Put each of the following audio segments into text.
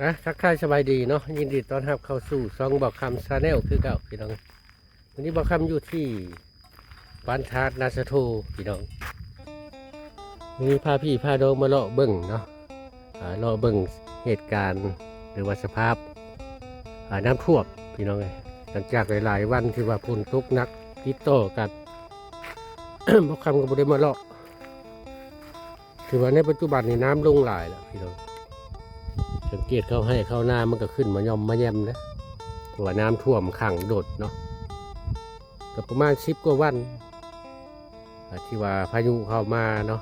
ອ່ະ ທັກທາຍສະບາຍດີເນາະ ຍິນດີຕ້ອນຮັບເຂົ້າສູ່ຊ່ອງບ່າວຄຳ Channel ຄືເກົ່າພີ່ນ້ອງ. ວັນນີ້ບ່າວຄຳຢູ່ທີ່ບ້ານທາດນາສະໂທພີ່ນ້ອງ. ມື້ນີ້ພາພີ່ພານ້ອງມາເລາະເບິ່ງເນາະ ອ່າ ເລາະເບິ່ງເຫດການ ຫຼືວ່າສະພາບ ອ່າ ນ້ຳຖ້ວມພີ່ນ້ອງເອີຍ. ຫຼັງຈາກຫຼາຍໆວັນທີ່ວ່າຝົນຕົກໜັກຕິດຕໍ່ກັນ ບ່າວຄຳກໍບໍ່ໄດ້ມາເລາະ. ຖືວ່າໃນປັດຈຸບັນນີ້ນ້ຳລົງຫຼາຍແລ້ວພີ່ນ້ອງ. ສັງເກດເຂົ້າໄຮ່ເຂົ້ານາມັນກໍຂຶ້ນມາຍ່ອມມາແຍ່ມເດ້ ເພາະວ່ານ້ຳຖ້ວມຂັງດົນເນາະ. ກໍປະມານສິບກວ່າວັນ ອ່າ ທີ່ວ່າພາຍຸເຂົ້າມາເນາະ.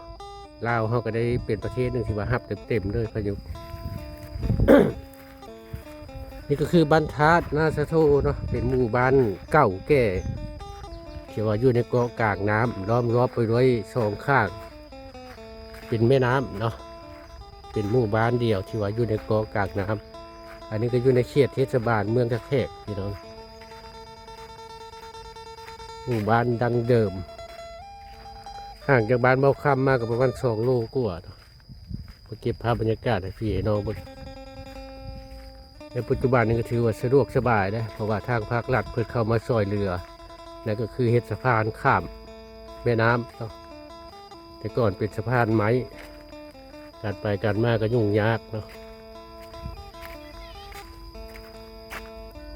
ລາວເຮົາກໍໄດ້ເປັນປະເທດໜຶ່ງທີ່ວ່າຮັບເຕັມໆເລີຍພາຍຸ. ນີ້ກໍຄືບ້ານທາດນາສະໂທເນາະ ເປັນໝູ່ບ້ານເກົ່າແກ່ ທີ່ວ່າຢູ່ໃນເກາະກາງນ້ຳ ລ້ອມລອບໄປດ້ວຍສອງຂ້າງເປັນແມ່ນ້ຳເນາະ. ເປັນໝູ່ບ້ານດຽວທີ່ວ່າຢູ່ໃນເກາະກາງນ້ຳ. ອັນນີ້ກໍຢູ່ໃນເຂດເທດສະບານເມືອງທ່າແຂກພີ່ນ້ອງ. ໝູ່ບ້ານດັ້ງເດີມ ຫ່າງຈາກບ້ານບ່າວຄຳມາກໍປະມານສອງໂລກວ່າເນາະ. ມາເກັບພາບບັນຍາກາດໃຫ້ພີ່ໃຫ້ນ້ອງເບິ່ງ. ໃນປັດຈຸບັນນີ້ກໍຖືວ່າສະດວກສະບາຍເດ້ ເພາະວ່າທາງພາກລັດເພິ່ນເຂົ້າມາຊ່ອຍເຫຼືອ ນັ້ນກໍຄືເຮັດສະພານຂ້າມແມ່ນ້ຳເນາະ. ແຕ່ກ່ອນເປັນສະພານໄມ້ ການໄປການມາກໍຫຍຸ້ງຍາກເນາະ.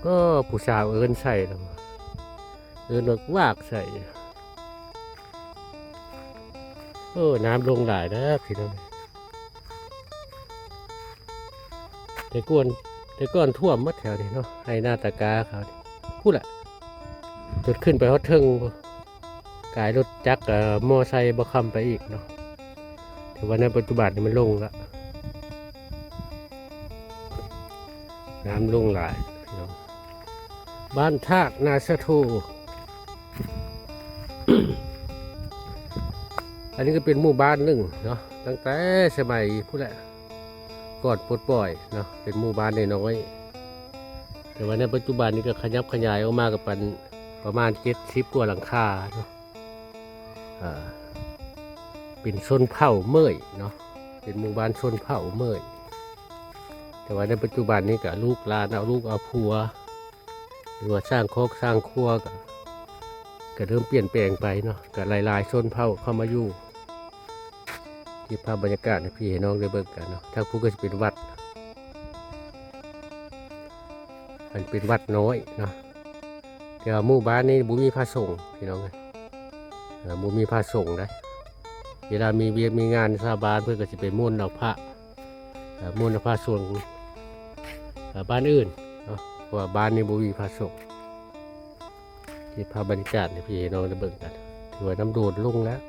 ກໍຜູ້ສາວເອີ້ນໃສ່ແລ້ວ ເອີ້ນວ່າວາກໃສ່. ໂອ້ ນ້ຳລົງຫຼາຍເດີພີ່ນ້ອງ. ແຕ່ກ່ອນ ແຕ່ກ່ອນຖ້ວມໝົດແຖວນີ້ເນາະ ໄຮ່ນາຕາກາເຂົານີ້ ພຸ້ນລະ ຈົນຂຶ້ນໄປຮອດເທິງພຸ້ນ ກາຍລົດຈັກ ເອີ ມໍໄຊບໍ່ຄຳໄປອີກເນາະ. ແຕ່ວ່າໃນປັດຈຸບັນນີ້ມັນລົງລະ ນ້ຳລົງຫຼາຍພີ່ນ້ອງ. ບ້ານທາດນາສະໂທ ອັນນີ້ກໍເປັນໝູ່ບ້ານໜຶ່ງເນາະ ຕັ້ງແຕ່ສະໄໝພຸ້ນແຫຼະ ກ່ອນປົດປ່ອຍເນາະ ເປັນໝູ່ບ້ານນ້ອຍໆ. ແຕ່ວ່າໃນປັດຈຸບັນນີ້ກໍຂະຫຍັບຂະຫຍາຍອອກມາກໍເປັນປະມານເຈັດສິບກວ່າຫຼັງຄາເນາະ. ເປັນຊົນເຜົ່າເໝີຍເນາະ ເປັນໝູ່ບ້ານຊົນເຜົ່າເໝີຍ. ແຕ່ວ່າໃນປັດຈຸບັນນີ້ກໍລູກຫຼານເອົາລູກເອົາຜົວ ຫຼືວ່າສ້າງຄອບສ້າງຄົວ ກໍ ກໍເລີ່ມປ່ຽນແປງໄປເນາະ ກໍຫຼາຍໆຊົນເຜົ່າເຂົ້າມາຢູ່. ເກັບພາບບັນຍາກາດໃຫ້ພີ່ໃຫ້ນ້ອງໄດ້ເບິ່ງກັນເນາະ. ທາງພຸ້ນກໍຊິເປັນວັດ ອັນເປັນວັດນ້ອຍເນາະ. ແຕ່ວ່າໝູ່ບ້ານນີ້ບໍ່ມີພະສົງພີ່ນ້ອງເອີຍ ເອີ ບໍ່ມີພະສົງໃດ. ເວລາມີວຽກມີງານຊາວບ້ານເພິ່ນກໍຊິໄປມົນເອົາພະ ເອີ ມົນເອົາພະສົງ ເອີ ບ້ານອື່ນເນາະ ເພາະວ່າບ້ານນີ້ບໍ່ມີພະສົງ. ເກັບພາບບັນຍາກາດໃຫ້ພີ່ໃຫ້ນ້ອງໄດ້ເບິ່ງກັນ ຖືວ່ານ້ຳໂດນລົງແລ້ວ.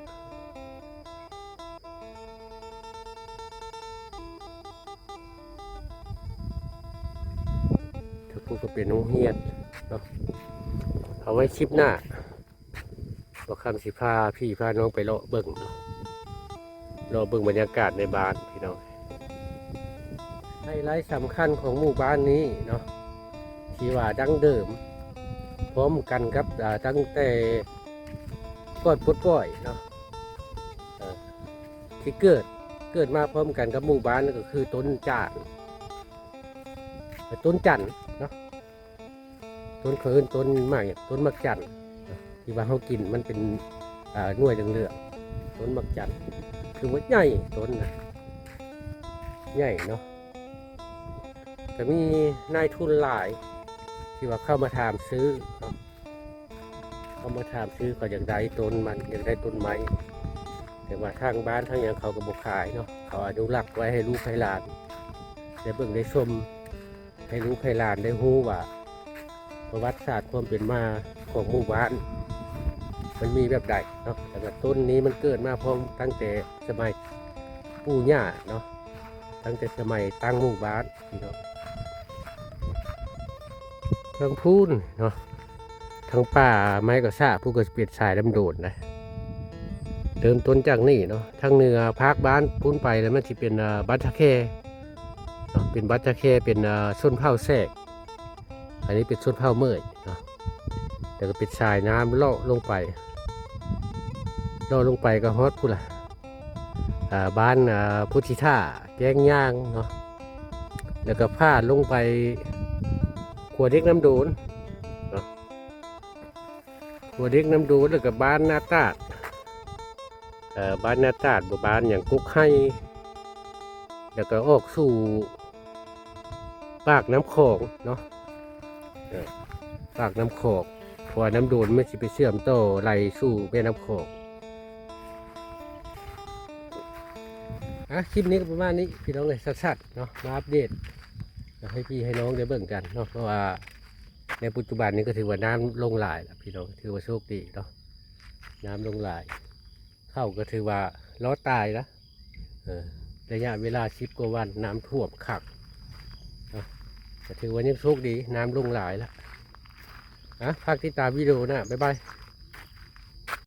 ທາງພຸ້ນກໍເປັນໂຮງຮຽນເນາະ ເອົາໄວ້ຄລິບໜ້າ ບ່າວຄຳຊິພາພີ່ພານ້ອງໄປເລາະເບິ່ງເນາະ ເລາະເບິ່ງບັນຍາກາດໃນບ້ານພີ່ນ້ອງ. ໄຮໄລສຳຄັນຂອງໝູ່ບ້ານນີ້ເນາະ ທີ່ວ່າດັ້ງເດີມ ພ້ອມກັນກັບ ເອີ ຕັ້ງແຕ່ກ່ອນປົດປ່ອຍເນາະ ເອີ ທີ່ເກີດ ເກີດມາພ້ອມກັນກັບໝູ່ບ້ານ ກໍຄືຕົ້ນຈານ ຕົ້ນຈັນເນາະ ຕົ້ນ ເຂົາເອີ້ນຕົ້ນໝາກຫຍັງ ຕົ້ນໝາກຈັນເນາະ ທີ່ວ່າເຮົາກິນມັນເປັນ ເອີ ໜ່ວຍເຫຼືອງໆ ຕົ້ນໝາກຈັນ ຄືວ່າໃຫຍ່ຕົ້ນນະ ໃຫຍ່ເນາະ. ກໍມີນາຍທຶນຫຼາຍທີ່ວ່າເຂົ້າມາຖາມຊື້ເນາະ ເຂົ້າມາຖາມຊື້ ເຂົາຢາກໄດ້ຕົ້ນມັນ ຢາກໄດ້ຕົ້ນໄມ້ ແຕ່ວ່າທາງບ້ານທາງຫຍັງເຂົາກໍບໍ່ຂາຍເນາະ ເຂົາອະນຸລັກໄວ້ໃຫ້ລູກໃຫ້ຫຼານໄດ້ເບິ່ງໄດ້ຊົມ ໃຫ້ລູກໃຫ້ຫຼານໄດ້ຮູ້ວ່າປະຫວັດສາດຄວາມເປັນມາຂອງໝູ່ບ້ານມັນມີແບບໃດເນາະ. ແລ້ວກໍຕົ້ນນີ້ມັນເກີດມາພ້ອມຕັ້ງແຕ່ສະໄໝປູ່ຍ່າເນາະ ຕັ້ງແຕ່ສະໄໝຕັ້ງໝູ່ບ້ານພີ່ນ້ອງ. ທາງພຸ້ນເນາະ ທາງປ່າໄມ້ກະຊະ ພຸ້ນກໍຊິເປັນຊາຍນ້ຳໂດນນະ ເລີ່ມຕົ້ນຈາກນີ້ເນາະ. ທາງເໜືອພາກບ້ານພຸ້ນໄປແລ້ວມັນຊິເປັນ ເອີ ບ້ານທ່າແຄເນາະ ເປັນບ້ານທ່າແຄ ເປັນ ເອີ ຊົນເຜົ່າແຊກ ອັນນີ້ເປັນຊົນເຜົ່າເໝີຍເນາະ. ແລ້ວກໍເປັນສາຍນ້ຳເລາະລົງໄປ ເລາະລົງໄປກໍຮອດພຸ້ນລະ ອ່າ ບ້ານ ອ່າ ພຸດທິທ່າ ແກ້ງຍ່າງເນາະ. ແລ້ວກໍຜ່ານລົງໄປຂົວເດັກນ້ຳໂດນເນາະ ຂົວເດັກນ້ຳໂດນ ແລ້ວກໍບ້ານນາຕາດ ເອີ ບ້ານນາຕາດ ບໍ່ ບ້ານຫຍັງ ກົກໄຮ່ ແລ້ວກໍອອກສູ່ປາກນ້ຳຂອງເນາະ ເອີ ປາກນ້ຳຂອງ ເພາະວ່ານ້ຳໂດນມັນຊິໄປເຊື່ອມຕໍ່ໄຫຼສູ່ແມ່ນ້ຳຂອງ. ອ່ະ ຄລິບນີ້ກໍປະມານນີ້ພີ່ນ້ອງເອີຍ ສັ້ນໆເນາະ ມາອັບເດດໃຫ້ພີ່ໃຫ້ນ້ອງໄດ້ເບິ່ງກັນເນາະ ເພາະວ່າໃນປັດຈຸບັນນີ້ກໍຖືວ່ານ້ຳລົງຫຼາຍລະພີ່ນ້ອງ ຖືວ່າໂຊກດີເນາະ ນ້ຳລົງຫຼາຍ ເຂົ້າກໍຖືວ່າລອດຕາຍລະ ເອີ ໄລຍະເວລາສິບກວ່າວັນນ້ຳຖ້ວມຄັກເນາະ ກໍຖືວ່າຍັງໂຊກດີ ນ້ຳລົງຫຼາຍລະ. ອ່ະ ຝາກຕິດຕາມວິດີໂອໜ້າ ບາຍບາຍ.